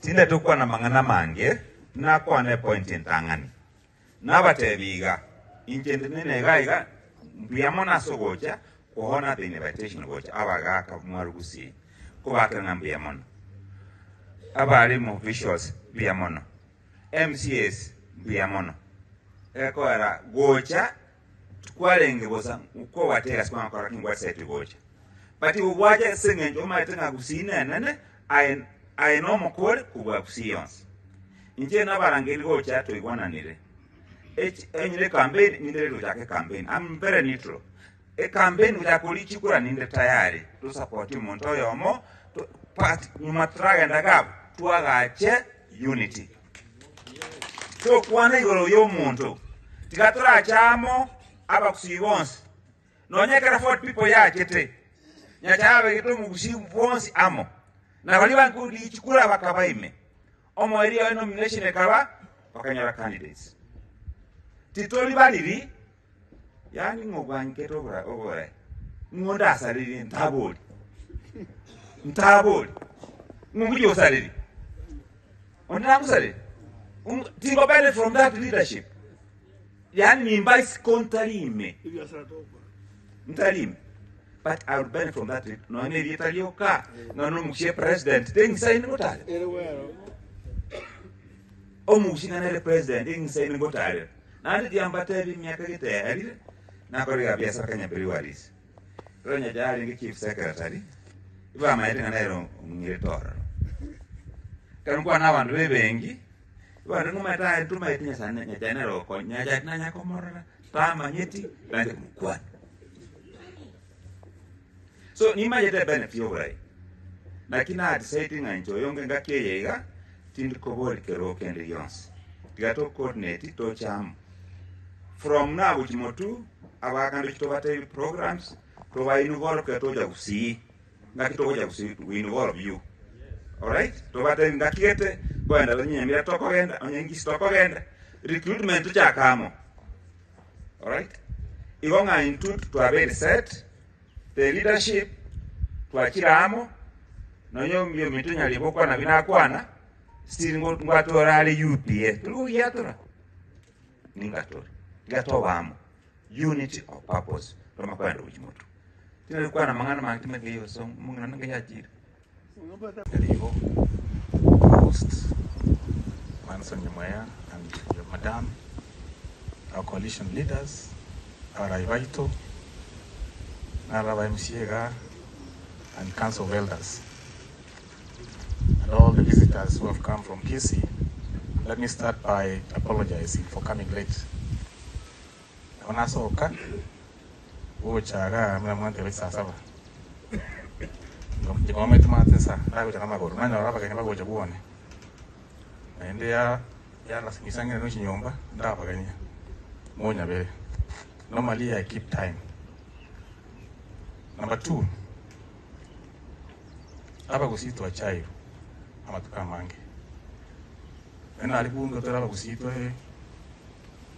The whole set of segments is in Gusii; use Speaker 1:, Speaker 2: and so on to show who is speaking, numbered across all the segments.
Speaker 1: Tindeti gokwana amang'ana amange, nakwane epointi entang'ani. Nabatebi iga, inche ntenene iga iga, mbuya mono ase ogocha kohonour the invitation gocha abagaka mwaru Gusii, kobakera ng'a mbuya mono. Abalimu officials mbuya mono, MCAs mbuya mono, ekoera gocha tikwarenge bosa nkobwate egasi kwangokora lakini ngwaseti gocha. But igo gwacha ase eng'encho omanyete ng'a Gusii nenene aye aye nomokori kobua Gusii yonsi. Inche nabarangeiri gocha toigwananire. Echi onye ne campaign ninde ready gochaka ecampaign. I'm very neutral. Ecampaign gochaka koria chikura ninde tayari to support omonto oyomo to but nyuma toragenda iga abwo twagache unity. Tokwana igoro y'omonto tiga torache amo abagusii bonsi Nonya ekero Ford People yachete, Nyasae abegete omogusii bwonsi amo, na baria bankorigia chikura bakaba ime. Omoerio oye nomination ekaba, bakanyora candidates. Titori bariri, yaani ng'o bwankete obora oborae, ng'o ndasaririe ntabori, ntabori, ng'o ngochia gosariria, onde nagosaririe? Tingo benefit from that leadership. Yaani nimba isiko ntari ime, ntari ime but I will benefit from that nonya na erieta rioka ng'a nomogusie president tengisaini ngotarera omogusie ng'a nere president tengisaini ngotarera naende tiga mbatebi emiaka gete yaerire nakora iga biasara Kenya Breweries rero Nyachae arenge chief secretary ibamaete ng'a nere ong'irete ororo ekero nkwana na abanto ba ebenki. Bono ng'omanyete aye ntomaeti Nyasae na Nyasae nere ogokonya, Nyasae tinanya komorora, tamanyeti, naende komokwana. So nimanyete ebenefit ya oborai, naki na decide ng'a inche oyonge engaki eye iga, tindi kobori kerogo kende gionsi, tiga to coordinate toche amo. From now gochia motwe, abagaka ndoche tobatebi programs, toba involve ekero togocha gusii. Ngaki togocha gose we involve you alright tobatebi ngaki gete kogenda onye Nyamira tokogenda onye Kisii tokogenda recruitment tochake amo alright igo ng'a intwe twabeire set the leadership twachire amo nonye ominto Nyaribo okwana buna akwana still ngwatore are UPA tori kogiatora ningatore tiga tobe amo unity of purpose toma kogenda gochia motwe. Tinari gokwana amang'ana mange timanyeti ngai gose omong'ina ngai achire.
Speaker 2: Rigo host Manson Nyamweya and your madam, our coalition leaders, abarai baito, naro aba MCA igaa and council of elders and all the visitors who have come from Kisii, let me start by apologizing for coming late. Nabo nasoka gocha igaa buna mwantebia chisaa saba, inche ngomete maate nsa ndagocha namagoro, nanyora abageni bagocha bwone, naende ya yalasimisa ng'ende nochia nyomba ndabagenia, monyabere. Normally I keep time. Number two, abagusii twachairwe amatuko amange, naende nari bunge tore abagusii tore.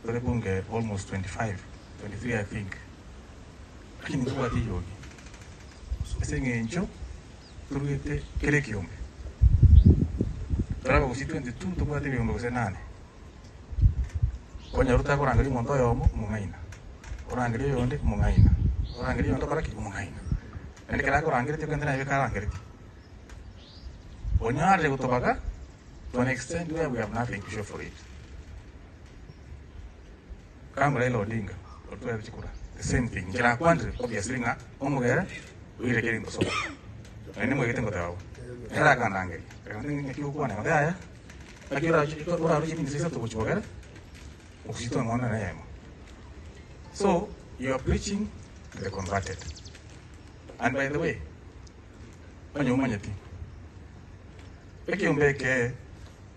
Speaker 2: Tore bunge almost 25, 23 I think, lakini ntobwati eriogi ase eng'encho toruete kera ekiombe. Tore abagusii 22 tobwate ebiombe gose nane. Okonyora otakorangeria omonto oyomo omong'aina, orangerie oyonde omong'aina, orangerie oyonde okore ki? Omong'aina. Naende ekero akorangeretie okente naye bweka arangeretie. Onyarire gotobaga to an extent where we have nothing to show for it. Come Raila Odinga otwere chikura the same thing inche nakwanire obviously ng'a omogere oire keri ngosoka naende mwegete ngoteba bo nere akandangeria akantebia ng'a naki ogokwana igo yaya naki orache oraruche eminto isato gochia bogere ogositwa ng'ona na eyemo so you are preaching to the converted and by the way onye omanyeti ekiombe eke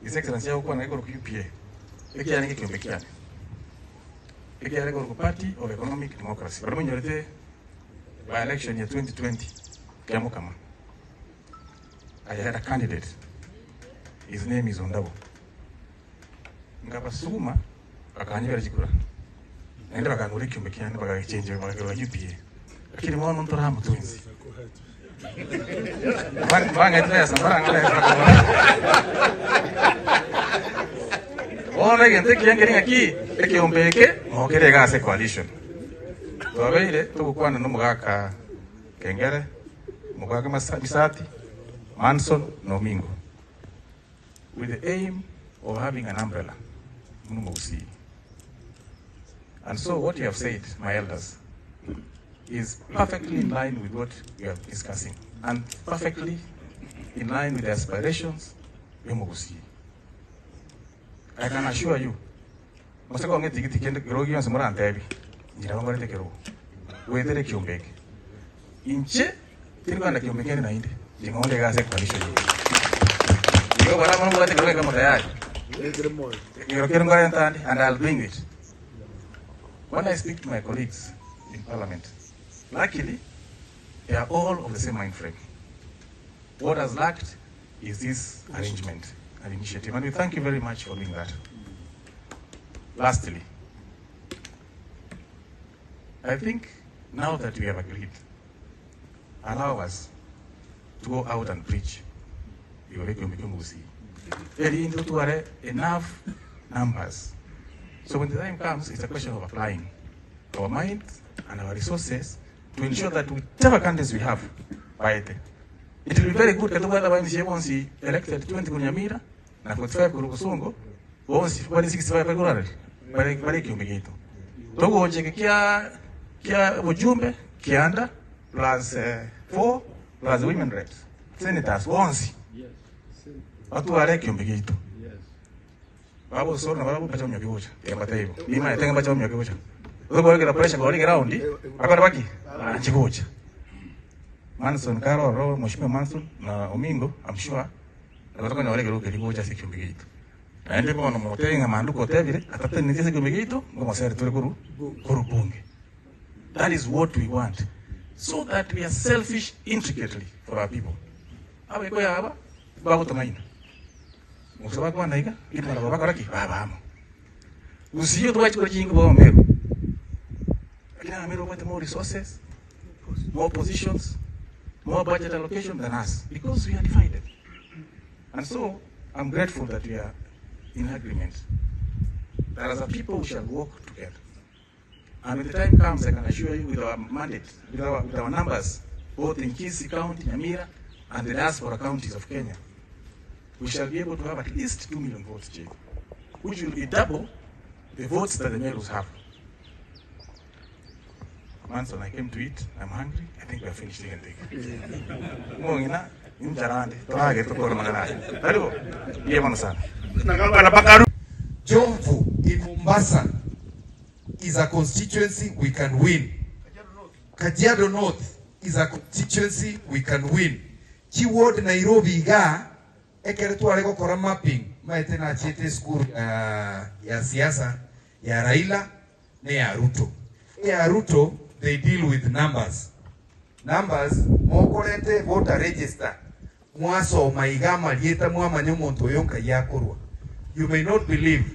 Speaker 2: His Excellency agokwana gekorokwa UPA, ekiarenge ekiombe kiane, ekiare korokwa Party of Economic Democracy, baria monyorete by election ya 2020 kiamokama. I had a candidate, his name is Ondabo. Nkabasuguma bakanyebera chikura, naende bakang'ura ekiombe kiane bagagechenja bagakerora UPA. Lakini bono ntore amo twensi. Mbang'ete besa, mbarang'e besa bakabora. Bono egento ekiya nkeri ng'aki? Ekeombe eke mokere iga ase coalition. Twabeire togokwana nomogaka Kengere, omogaka Misati, Manson na Omingo with the aim of having an umbrella buna omogusii. And so what you have said my elders is perfectly in line with what we are discussing and perfectly in line with the aspirations yomogusii. I can assure you, mose kong'a etigiti kende kerogo gionsi morantebie, inche nabo ngorete ekerogo, goetera ekiombe eke. Inche tindi kogenda kiombe kende naende, inche ng'onde iga ase ecoalition eye. Igo bono amo nobwate ekerogo ekemo tayari, ekero kere nkorenta ande and I'll bring it. When I speak to my colleagues in parliament, luckily they are all of the same mind frame. What has lacked is this arrangement and initiative and we thank you very much for doing that. Lastly, I think now that we have agreed, allow us to go out and preach igoro ekiombe ki'omogusii erinde totware enough numbers so when the time comes it's a question of applying our minds and our resources to ensure that whichever candidates we have baete It will be very good ekero tobwate aba MCA bonsi elected 20 korwa Nyamira na 45 korwa Bosongo bonsi bare 65 bare korwa arari bare bare ekiombe giaito. Togocha eke kia kia obojumbe kianda plus 4 plus women reps senators bonsi batware ekiombe giaito. Baba osoro na barabwo mbache bamioke gocha. Tiga mbatebie bo. Nimanyete ng'a mbache bamioke gocha. Tokobarekera pressure kore eground, bakore baki? Banche gocha. Manson kare ororo, Mheshimiwa Manson na Omingo, I'm sure, nabo tokonyora ekerogo keria gocha ase ekiombe giaito. Naende bono motebie ng'a Manduko otebire, atateneneti ase ekiombe giaito, ngomosere tore korwa korwa bunge. That is what we want. So that we are selfish intricately for our people. Abaikoyo aba, bagotong'aina. Gose bakwana iga, lakini barabwo bakora ki? Baba amo. Gusii otobwati chikura chinyinge kobua Abameru. Lakini Abameru babwate more resources, more positions, more budget allocation than us because we are divided. And so I'm grateful that we are in agreement that as a people we shall work together. And when the time comes, I can assure you with our mandate, with our numbers, both in Kisii County, Nyamira, and the diaspora counties of Kenya, we shall be able to have at least 2 million votes, Chief, which will be double the votes that the Merus have. Manson, I came to eat, I'm hungry, I think we are finished, you can take. Mong'ina, incharande, torage tokore mang'ana aya. Tari bo? Mbuya mono sana.
Speaker 3: Jomvu in Mombasa is a constituency we can win. Kajiado North is a constituency we can win. Chi ward Nairobi igaa ekere tware gokora mapping maete nachiete esukuru ya siasa ya Raila ne ya Ruto. Eya Ruto they deal with numbers. Numbers mokorete voter register mwasoma iga amarieta mwamanya omonto oyo nkai akorwa. You may not believe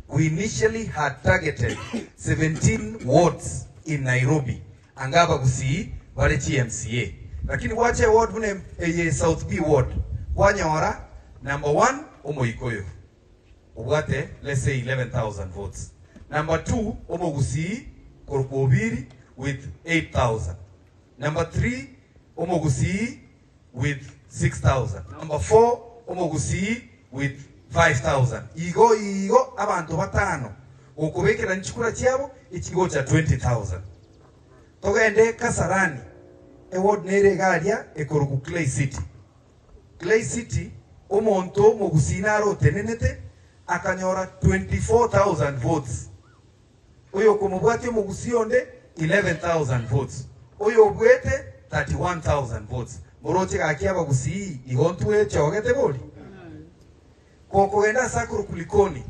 Speaker 3: we initially had targeted 17 wards in Nairobi anga abagusii bare chi MCA lakini gwacha eward buna eye South B ward kwanyora number one omoikoyo obwate let's say 11,000 votes, number two omogusii korokwa Obiri with 8,000, number three omogusii with 6,000, number four omogusii with 5,000. Igo igo abanto batano gokobekerania chikura chiabo echigocha 20,000. Togende Kasarani, eward nere iga aria ekorokwa Clay City. Clay City, omonto omogusii nare otenenete akanyora 24,000 votes, oyokomobwatia omogusii onde 11,000 votes, oyobuete 31,000 votes. Moroche gaki abagusii igo ntwechogete bori? Gokogenda ase akorokwa Likoni,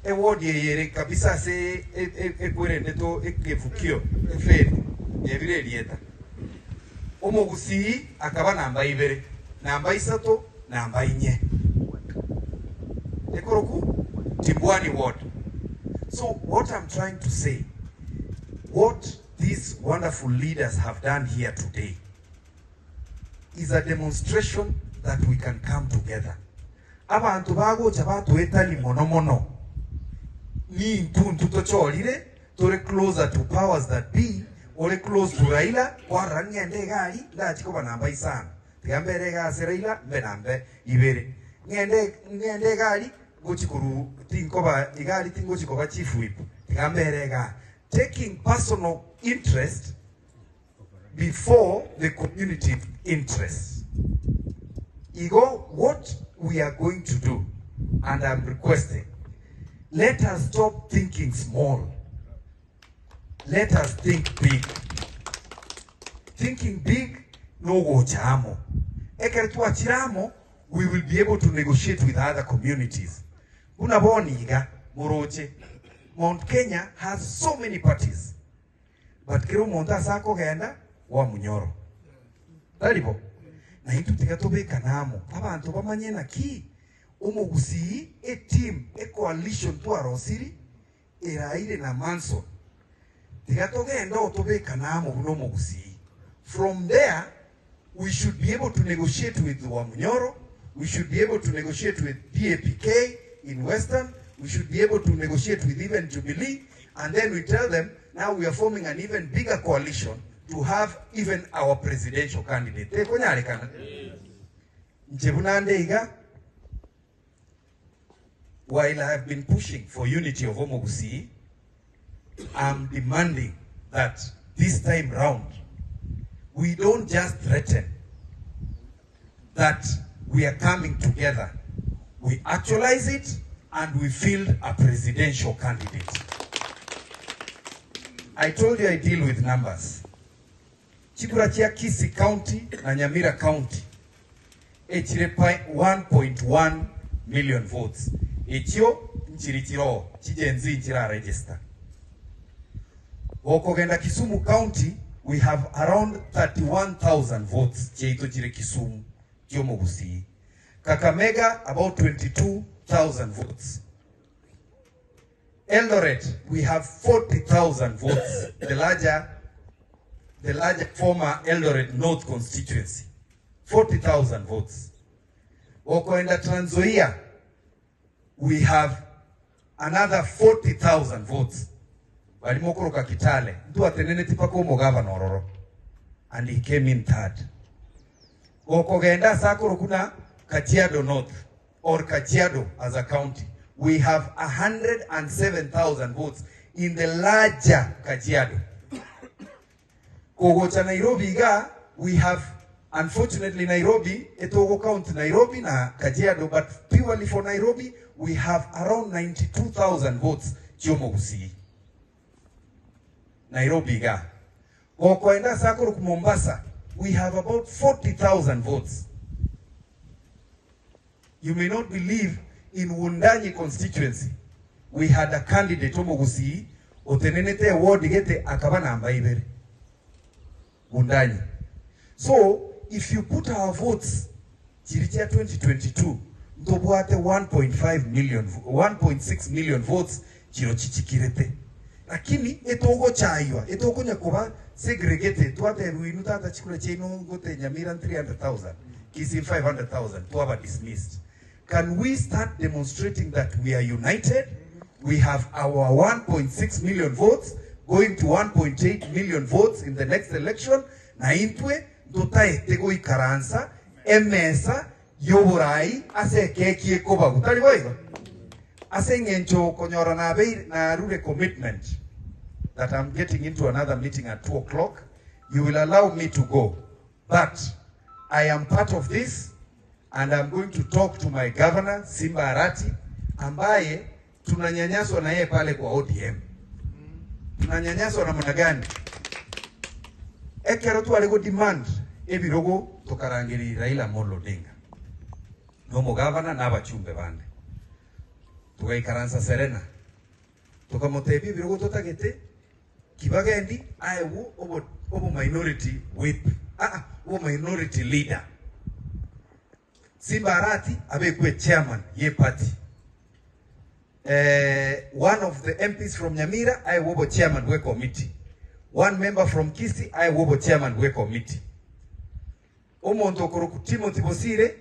Speaker 3: eward eye ere kabisa ase ekwerendetwe ekefukio, eferi, nyebire erieta. Omogusii akaba namba ibere, namba isato, namba inye. Ekorokwa Timbwani ward. So what I'm trying to say, what these wonderful leaders have done here today is a demonstration that we can come together. Abanto bagocha batoetani mono mono nintwe intwe tochorire tore closer to powers that be, ore close to Raila, kwarora ng'ende iga aria ndachi koba namba isano, tiga mbere iga ase Raila mbe namba ibere, ng'ende ng'ende iga aria ngochi korwa tinkoba iga aria tingochi koba chief whip, tiga mbere igaa. Taking personal interest before the community interest. Igo what we are going to do and I'm requesting, let us stop thinking small, let us think big. Thinking big nogocha amo. Ekero twachire amo, we will be able to negotiate with other communities. Buna bono iga, moroche, Mount Kenya has so many parties. But kera omonto ase akogenda gwamunyoro. Tari bo? Na intwe tiga tobekane amo, abanto bamanye naki omogusii eteam, ecoalition twarosiri eraire na Manson. Tiga togende oo tobekane amo buna omogusii. From there we should be able to negotiate with Wamunyoro, we should be able to negotiate with DAPK in Western, we should be able to negotiate with even Jubilee, and then we tell them now we are forming an even bigger coalition to have even our presidential candidate. Tekonyarekana? Inche buna nde iga, while I have been pushing for unity of Omogusii, I'm demanding that this time round we don't just threaten that we are coming together, we actualize it and we field a presidential candidate. I told you I deal with numbers. Chikura chia Kisii County na Nyamira County echire 1.1 million votes. Echio nchiri chiroo chi-Gen Z nchira register. Gokogenda Kisumu County we have around 31,000 votes chiaito chire Kisumu chiomogusii. Kakamega about 22,000 votes. Eldoret we have 40,000 votes, the larger the larger former Eldoret North constituency, 40,000 votes. Gokoenda Trans Nzoia we have another 40,000 votes. Bari mokoroka Kitale, ntwateneneti mpaka omogavana ororo and he came in third. Gokogenda ase akorokwa na Kajiado North or Kajiado as a county, we have 107,000 votes in the larger Kajiado. Kogocha Nairobi iga, we have unfortunately Nairobi, etogo count Nairobi na Kajiado, but purely for Nairobi, we have around 92,000 votes chiomogusii. Nairobi iga. Gokoenda ase akorokwa Mombasa, we have about 40,000 votes. You may not believe in Wundanyi constituency, we had a candidate omogusii otenenete eward gete akaba namba ibere. Wundanyi. So, if you put our votes chiri chia 2022 ntobwate 1.5 million, 1.6 million votes chiro chichikirete. Lakini etogochaywa, etokonya koba segregated, twatebiwa inwe tata chikura chiaino ngote Nyamira 300,000, Kisii 500,000, twaba dismissed. Can we start demonstrating that we are united? We have our 1.6 million votes going to 1.8 million votes in the next election, na intwe ntotaete goikaransa emesa y'oborai ase ekeki ekobagu. Tari boigo? Ase eng'encho okonyora nabeire narure commitment that I'm getting into another meeting at 2 o'clock, you will allow me to go. But I am part of this and I'm going to talk to my governor Simba Arati ambaye tunanyanyaswa na yeye pale kwa ODM. Tunanyanyaswa namna gani? Ekero tware go demand ebirogo tokarangeri Raila Amolo Odinga nomogavana na abachumbe bande tugaikaransa Serena tukamotebia ebirogo totagete kibagendi aewu obo, obo minority whip obo minority leader Simba Arati abekwe chairman ye party one of the MPs from Nyamira aewe obo chairman bwe committee one member from Kisii aewe obo chairman bwe committee omonto okoroku Timothy Bosire aewe.